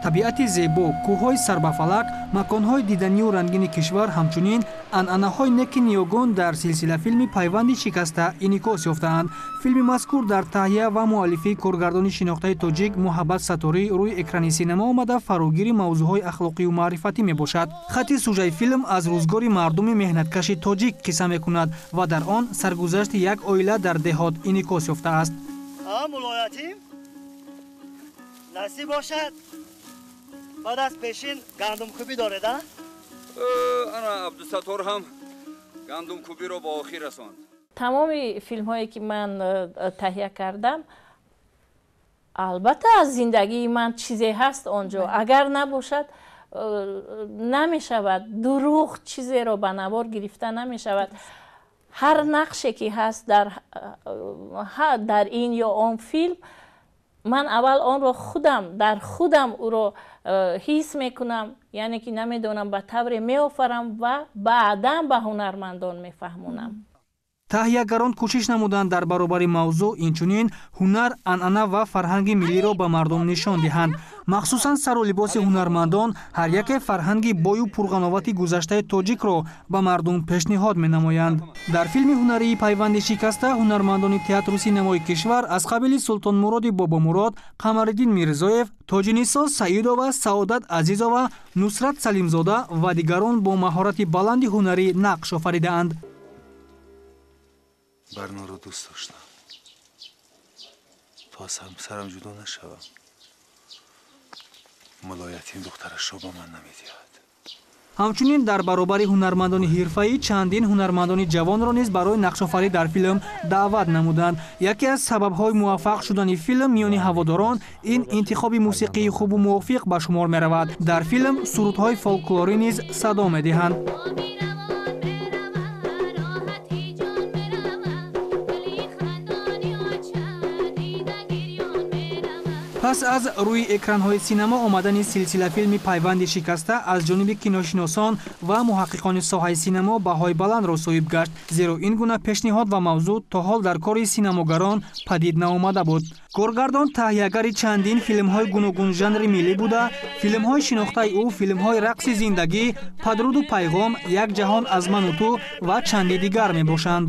Табиати зебо, кӯҳҳои сарбафалак, маконҳои диданию рангини кишвар, ҳамчунин анъанаҳои неки ниёгон дар силсилафилми «Пайванди шикаста» инъикос ёфтаанд. Филми мазкур дар таҳия ва муаллифии коргардони шинохтаи тоҷик Муҳаббат Сатторӣ рӯи экрани синема омада, фарогири мавзӯъҳои ахлоқию маърифатӣ мебошад. Хати сужаи филм аз рӯзгори мардуми меҳнаткаши тоҷик қисса мекунад ва дар он саргузашти як оила дар деҳот инъикос ёфтааст. Мулоятим, насиб бошад, баъд аз пешин гандумкӯбӣ доред, а? Ана Абдусаттор ҳам гандумкӯбиро ба охир расонд. Тамоми филмҳое, ки ман таҳия кардам, албатта, аз зиндагии ман чизе ҳаст он ҷо. Агар набошад, намешавад, дурӯғ чизеро ба навор гирифта намешавад. Ҳар нақше ки ҳаст дар ин ё он филм, ман аввал онро худам дар худам ӯро ҳис мекунам, яъне ки намедонам, ба тавре меофарам ва баъдан ба ҳунармандон мефаҳмонам. Таҳиягарон кӯшиш намуданд, дар баробари мавзӯъ инчунин ҳунар, анъана ва фарҳанги миллиро ба мардум нишон диҳанд. Махсусан сару либоси ҳунармандон ҳар яке фарҳанги бою пурғановати гузаштаи тоҷикро ба мардум пешниҳод менамоянд. Дар филми ҳунарии «Пайванди шикаста» ҳунармандони театру синамои кишвар аз қабили Султонмуроди Бобомурод, Қамариддин Мирзоев, Тоҷинисо Саидова, Саодат Азизова, Нусрат Салимзода ва дигарон бо маҳорати баланди ҳунарӣ нақш офаридаанд. Барноро дӯст доштам. То аз ҳамсарам ҷудо нашавам, Мулоятим духтарашро ба ман намедиҳад. Ҳамчунин дар баробари ҳунармандони ҳирфаӣ чандин ҳунармандони ҷавонро низ барои нақшофарӣ дар филм даъват намуданд. Яке аз сабабҳои муваффақ шудани филм миёни ҳаводорон ин интихоби мусиқии хубу мувофиқ ба шумор меравад. Дар филм сурудҳои фолклорӣ низ садо медиҳанд. Пас аз рӯи экранҳои синемо омадани силсилафилми «Пайванди шикаста» аз ҷониби киношиносон ва муҳаққиқони соҳаи синемо баҳои баландро соҳиб гашт, зеро ин гуна пешниҳод ва мавзӯъ то ҳол дар кори синамогарон падид наомада буд. Коргардон таҳиягари чандин филмҳои гуногунжанри миллӣ буда, филмҳои шинохтаи ӯ филмҳои «Рақси зиндагӣ», «Падруду пайғом», «Як ҷаҳон аз ману ту» ва чанди дигар мебошанд.